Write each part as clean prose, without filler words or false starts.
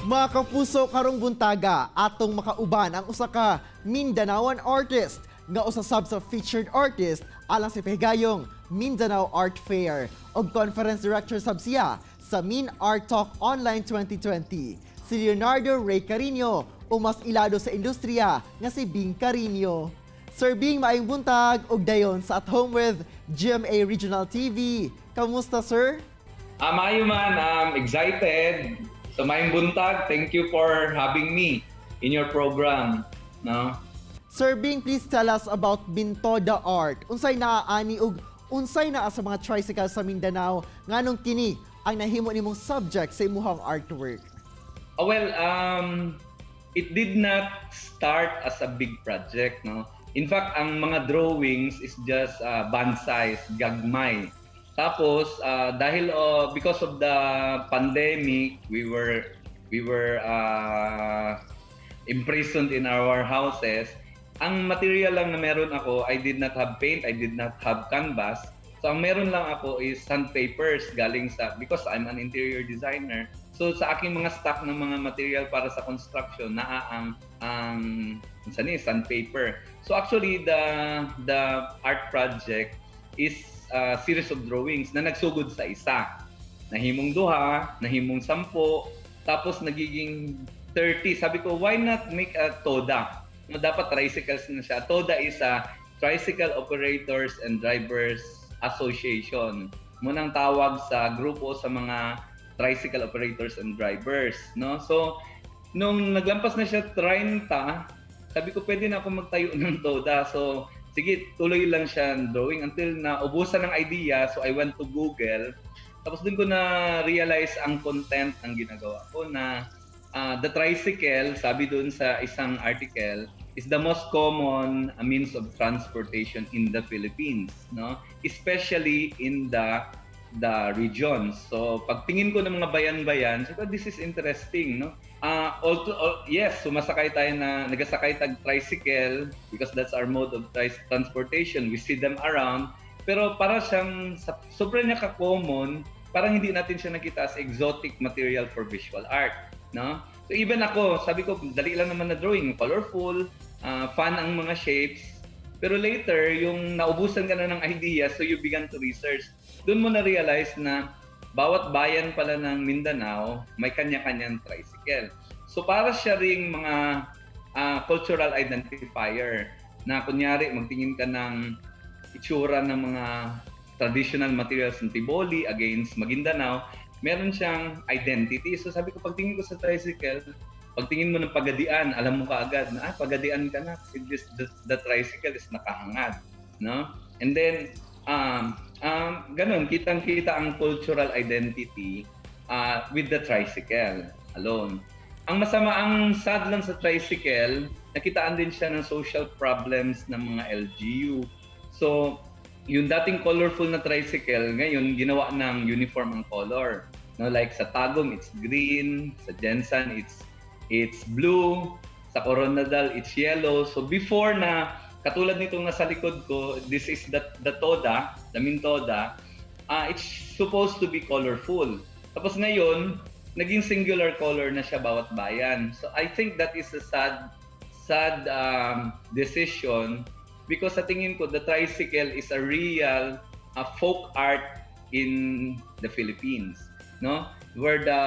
Mga kapuso, karong buntaga, atong makauban ang usa ka Mindanaoan artist nga usa sab sa featured artist alang sa pahigayong Mindanao Art Fair ug conference director sab siya sa Min Art Talk Online 2020. Si Leonardo Ray Carino o mas ilado sa industriya nga si Bing Carino. Sir Bing, maayong buntag ug dayon sa At Home with GMA Regional TV. Kamusta, sir? Ah, maayo man, I'm excited. So maayong buntag, thank you for having me in your program. No? Sir Bing, please tell us about Mintoda Art. Unsay naa ani ug unsay naa sa mga tricycle sa Mindanao, nganong kini ang nahimo nimong subject sa imuhang artwork? Ah, well, it did not start as a big project, no? In fact, ang mga drawings is just band size, gagmay. Tapos, dahil because of the pandemic, we were imprisoned in our houses. Ang material lang na meron ako, I did not have paint, I did not have canvas. So ang meron lang ako is sandpapers galing sa, because I'm an interior designer. So sa aking mga stock ng mga material para sa construction, naa ang unsa ni, sandpaper. So actually the art project is a series of drawings na nagsugod sa isa. Nahimong duha, nahimong 10, tapos nagiging 30. Sabi ko, "Why not make a TODA?" No, dapat tricycles na siya. TODA is a Tricycle Operators and Drivers Association. Mao nang tawag sa grupo sa mga tricycle operators and drivers, no? So, nung naglampas na siya 30, sabi ko, "Pwede na ako magtayo ng TODA." So, sige, tuloy lang siya ang drawing until na ubusan ng idea. So, I went to Google. Tapos doon ko na realize ang content ng ginagawa ko na the tricycle, sabi doon sa isang article, is the most common means of transportation in the Philippines, no? Especially in the regions. So, pagtingin ko ng mga bayan-bayan, so this is interesting, no? Also, oh, yes, sumasakay tayo na, nagasakay tag tricycle because that's our mode of transportation. We see them around. Pero para siyang, sobrang niya ka-common, parang hindi natin siya nakita as exotic material for visual art, no? So even ako, sabi ko, dali lang naman na drawing, colorful, fun ang mga shapes. Pero later, yung naubusan ka na ng idea, so you began to research. Doon mo na-realize na bawat bayan pala ng Mindanao may kanya-kanyang tricycle. So para siya ring mga cultural identifier na kunyari magtingin ka ng itsura ng mga traditional materials ng Tiboli against Maguindanao, meron siyang identity. So sabi ko, pagtingin ko sa tricycle, pagtingin mo ng Pagadian, alam mo kaagad na Pagadian ka na kasi the tricycle is nakahangad, no? And then ganun, kitang-kita ang cultural identity with the tricycle alone. Ang masama, ang sad lang sa tricycle, nakitaan din siya ng social problems ng mga LGU. So, yung dating colorful na tricycle, ngayon ginawa ng uniform ang color. No, like sa Tagum it's green, sa GenSan it's blue, sa Koronadal it's yellow. So before na katulad nitong nasa likod ko, this is the Toda, the Mintoda, it's supposed to be colorful. Tapos ngayon, naging singular color na siya bawat bayan. So I think that is a sad sad decision because sa tingin ko the tricycle is a real folk art in the Philippines, no? Where the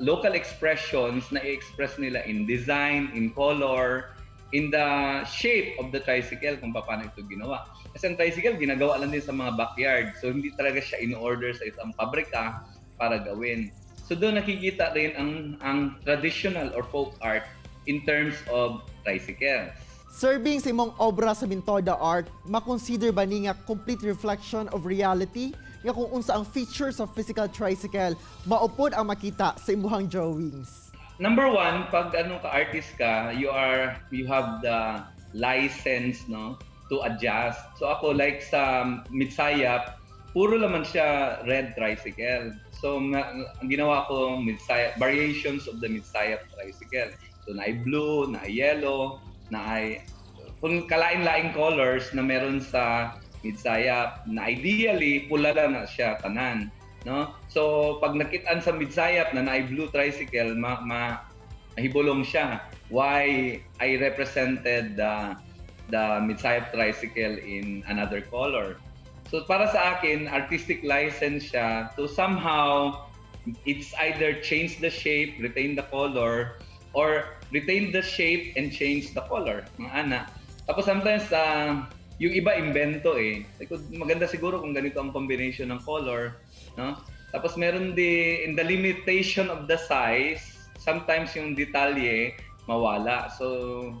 local expressions na i-express nila in design, in color, in the shape of the tricycle kung paano ito ginawa. Kasi ang tricycle ginagawa lang din sa mga backyard. So hindi talaga siya in-order sa isang pabrika para gawin. So doon nakikita rin ang traditional or folk art in terms of tricycles. Sir Bing, sa imong obra sa Mintoda Art, makonsider ba ni nga complete reflection of reality? Nga kung unsa ang features of physical tricycle, mao pod ang makita sa imuhang drawings? Number one, pag ano ka, artist ka, you have the license, no, to adjust. So ako, like sa Midsayap, puro naman siya red tricycle. So ang ginawa ko, Midsayap, variations of the Midsayap tricycle. So naay blue, naay yellow, naay kung kalain-laing colors na meron sa Midsayap na ideally pula lang na siya tanan, no? So pag nakitaan sa Midsayap na naay blue tricycle, ma, ma Nahibulong siya why I represented the Midsayap tricycle in another color. So para sa akin, artistic license siya to somehow it's either change the shape, retain the color, or retain the shape and change the color. Mga ana. Tapos sometimes, yung iba imbento eh. Like, maganda siguro kung ganito ang combination ng color. No? Tapos meron di, in the limitation of the size, sometimes yung detalye mawala. So,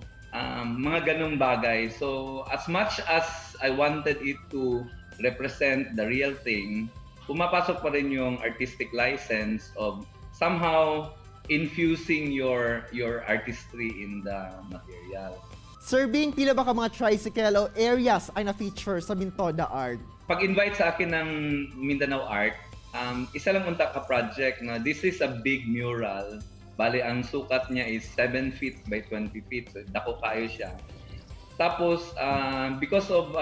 mga ganong bagay. So, as much as I wanted it to represent the real thing, pumapasok pa rin yung artistic license of somehow infusing your artistry in the material. Sir Bing, pila ba ka mga tricycle o areas ang na-feature sa Mintoda Art? Pag-invite sa akin ng Mindanao Art, isa lang unta ka project na this is a big mural. Bali, ang sukat niya is 7 feet by 20 feet. So, dako kayo siya. Tapos, because of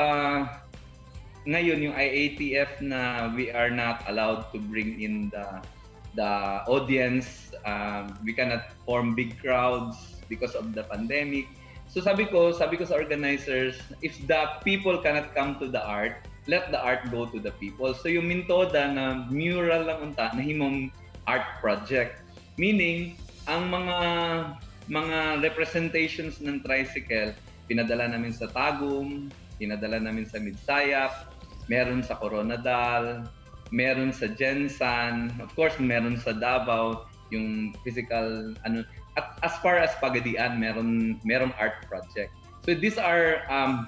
ngayon yung IATF na we are not allowed to bring in the audience, we cannot form big crowds because of the pandemic. So sabi ko sa organizers, if the people cannot come to the art, let the art go to the people. So yung Mintoda na mural lang unta, nahimong art project. Meaning, ang mga representations ng tricycle, pinadala namin sa Tagum, pinadala namin sa Midsayap, meron sa Koronadal, meron sa GenSan, of course meron sa Davao, yung physical ano, at as far as Pagadian, merong art project. So these are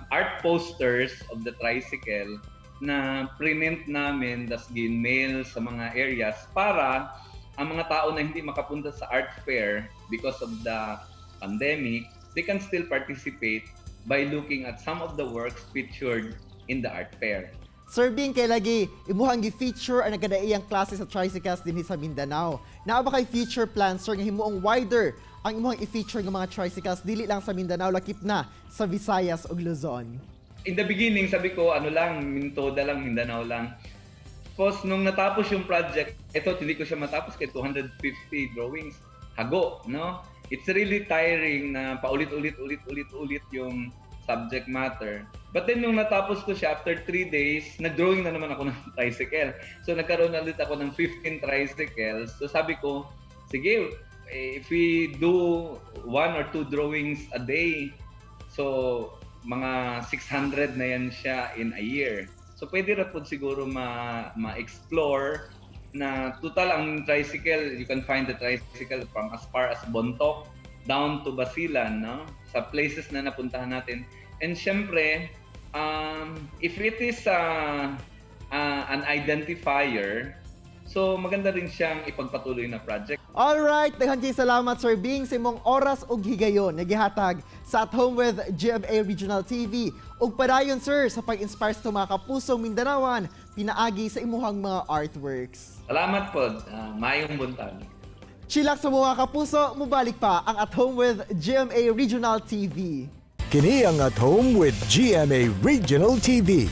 art posters of the tricycle na print namin tas gin-mail sa mga areas para ang mga tao na hindi makapunta sa art fair because of the pandemic, they can still participate by looking at some of the works featured in the art fair. Sir Bing, kay lagi imuhang gi-feature ang nagkadaiyang klase sa tricycles dinhi sa Mindanao. Naa ba kay future plans, sir, nga himuong wider ang imuhang i-feature nga mga tricycles dili lang sa Mindanao, lakip na sa Visayas ug Luzon? In the beginning, sabi ko, ano lang, Mintoda lang, Mindanao lang. Tapos, nung natapos yung project, ito, hindi ko siya matapos kay 250 drawings. Hago, no? It's really tiring na paulit-ulit, ulit, ulit, ulit yung subject matter. But then, nung natapos ko siya, after 3 days, nag-drawing na naman ako ng tricycle. So, nagkaroon na ulit ako ng 15 tricycles. So, sabi ko, sige, eh, if we do one or two drawings a day, so mga 600 na yan siya in a year. So pwede ra pod siguro ma-explore na total ang tricycle, you can find the tricycle from as far as Bontoc down to Basilan, no? Sa places na napuntahan natin. And syempre, if it is an identifier, so maganda rin siyang ipagpatuloy na project. Alright, daghan kay salamat, Sir Bing, sa imong oras ug higayon nga gihatag sa At Home with GMA Regional TV. Ug padayon, sir, sa pag-inspire sa mga kapusong Mindanaoan pinaagi sa imuhang mga artworks. Salamat po. Maayong buntag. Chilak sa mga kapuso, mubalik pa ang At Home with GMA Regional TV. Kini ang At Home with GMA Regional TV.